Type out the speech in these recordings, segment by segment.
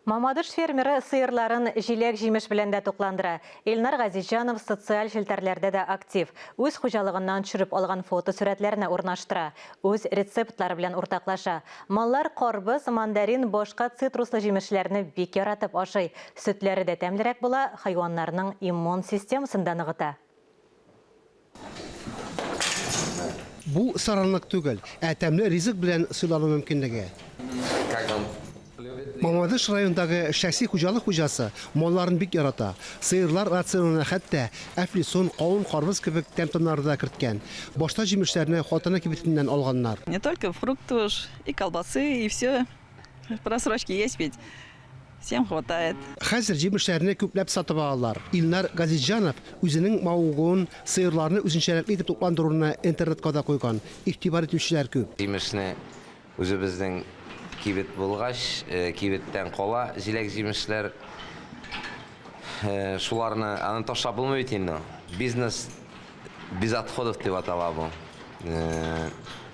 Мамадыш фермеры сыерларын җиләк-җимеш белән дә тукландыра. Илнар Газизҗанов социаль челтәрләрдә дә актив. Үз хуҗалыгыннан төшереп алган фотосурәтләрне урнаштыра. Үз рецептлары белән уртаклаша. Маллар карбыз, мандарин, башка цитруслы җимешләрне бик яратып ашый. Сөтләре дә тәмлерәк була, хайваннарның иммун системасын да ныгыта. Бу саранлык түгел, ә тәмле ризык белән сыйлану мөмкинлеге. Мамадыш районындагы шәхси хуҗалык хуҗасы малларын бик ярата. Сыерлар рационына хәтта әфлисун, кавын, карбыз кебек тәм-томнарны да керткән. Башта җимешләрне хатыны кибетеннән алганнар. Не только фрукты уж, и колбасы, и все. Просрочки есть ведь. Всем хватает. Хәзер җимешләрне күпләп сатып алалар. Илнар Газизҗанов үзенең мавыгуын, сыерларны үзенчәлекле итеп тукландыруны интернетка да куйган. Игътибар итүчеләр күп. Җимешне үзебезнең кибет булгач, кибеттән кала җиләк-җимешләр. Шуларны, аны ташлап булмый бит инде. Бизнес без отходов дип атала бу.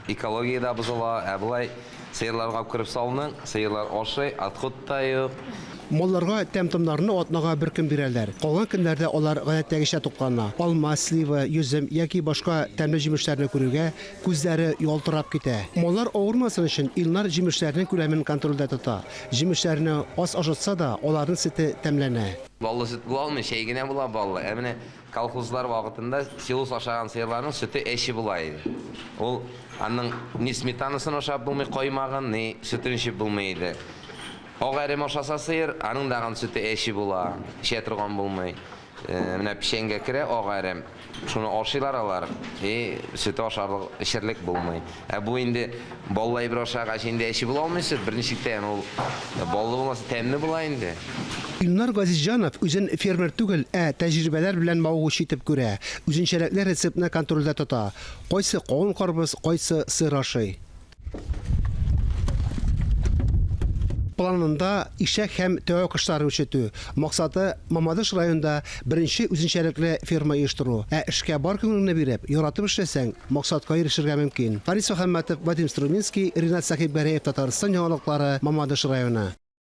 Экология дә бозыла, ә болай сыерларга алып кереп салның, сыерлар ашый, отход та юк. Малларга тәм-томнарны атнага бер көн бирәләр. Калган көннәрдә алар гадәттәгечә туклана. Алма, слива, йөзем яки башка тәмле җимешләрне күрүгә, күзләре ялтырап китә. Маллар авырмасын өчен Илнар җимешләрнең күләмен контрольдә тота. Җимешләрне аз ашатса да, аларның сөте тәмләнә. Баллы сөт була алмый, чәй генә була баллы. Ә менә Колхозлар вакытында силос ашаган сыерларның сөте әче була иде. Ул аның ни сметанасын ашап булмый, каймагын, ни сөтен эчеп булмый иде. Ак әрем ашаса сыер, аның дагын сөте әче була, эчә торган булмый. Менә печәнгә керә ак әрем, шуны ашыйлар алар, и сөте ашарлык, эчерлек булмый. Ә бу инде баллы әйбер ашагач, инде әче була алмый сөт, берничек тә ул баллы булмаса тәмле була инде. Илнар Газизҗанов үзен фермер түгел, ә тәҗрибәләр белән мавыгучы итеп күрә. Үзенчәлекле рецептны контрольдә тота. Кайсы кавын-карбыз, кайсы сыр ашый. Планында, ишәк һәм тәвә кошлары үрчетү. Максаты, Мамадыш районында беренче үзенчәлекле ферма оештыру. Ә эшкә бар күңелеңне биреп, яратып эшләсәң, максатка ирешергә мөмкин. Фарис Мөхәммәтов, Вадим Струминский, Ринат Сәхибгәрәев, Татарстан яңалыклары, Мамадыш районы.